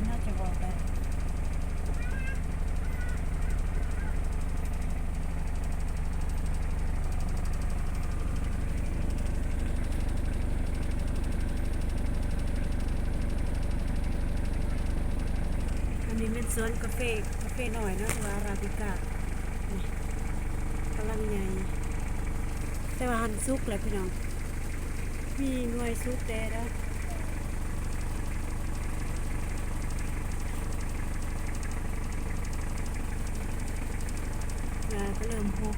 ໜ້າຈະເວົ້າໄດ້. ອັນນີ້ແມ່ນສວນກາເຟ ກາເຟນ້ອຍເນາະ ຫຼືວ່າອາຣາບິກາ ນີ້ ກຳລັງໃຫຍ່ ແຕ່ວ່າຫັ້ນສຸກແລ້ວພີ່ນ້ອງ. ມີໜ່ວຍສຸກແດ່ເດີ ຫຍ້າກໍເລີ່ມຫົກ.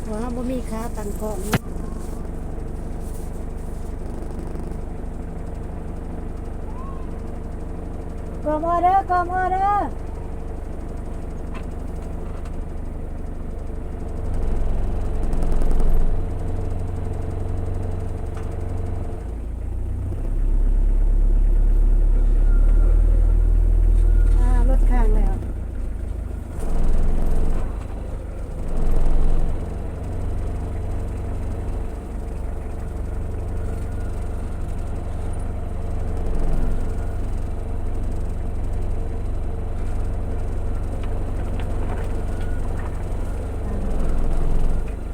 ເພາະເຮົາບໍ່ມີຂາຕັ້ງກ້ອງເນາະ. ກອມອໍເດີ ກອມອໍເດີ. ອ່າ ລົດຄ້າງແລ້ວ.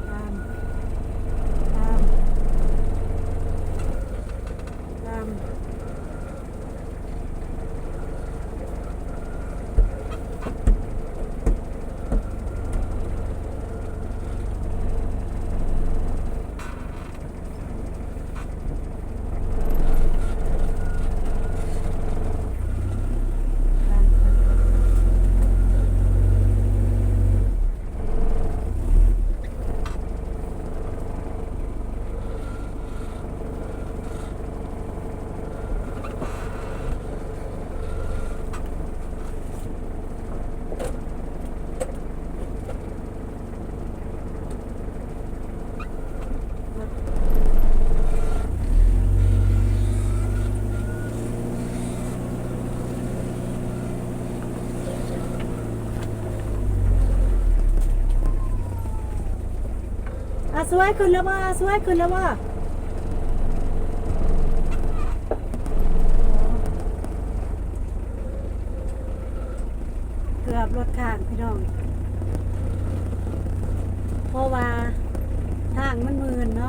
ຕາມ ຕາມ ຕາມ ຕາມ. ອາ ສວຍຂຶ້ນແລ້ວບໍ່? ອາ ສວຍຂຶ້ນແລ້ວບໍ່? ເກືອບລົດຄ້າງພີ່ນ້ອງ ເພາະວ່າທາງມັນມື່ນເນ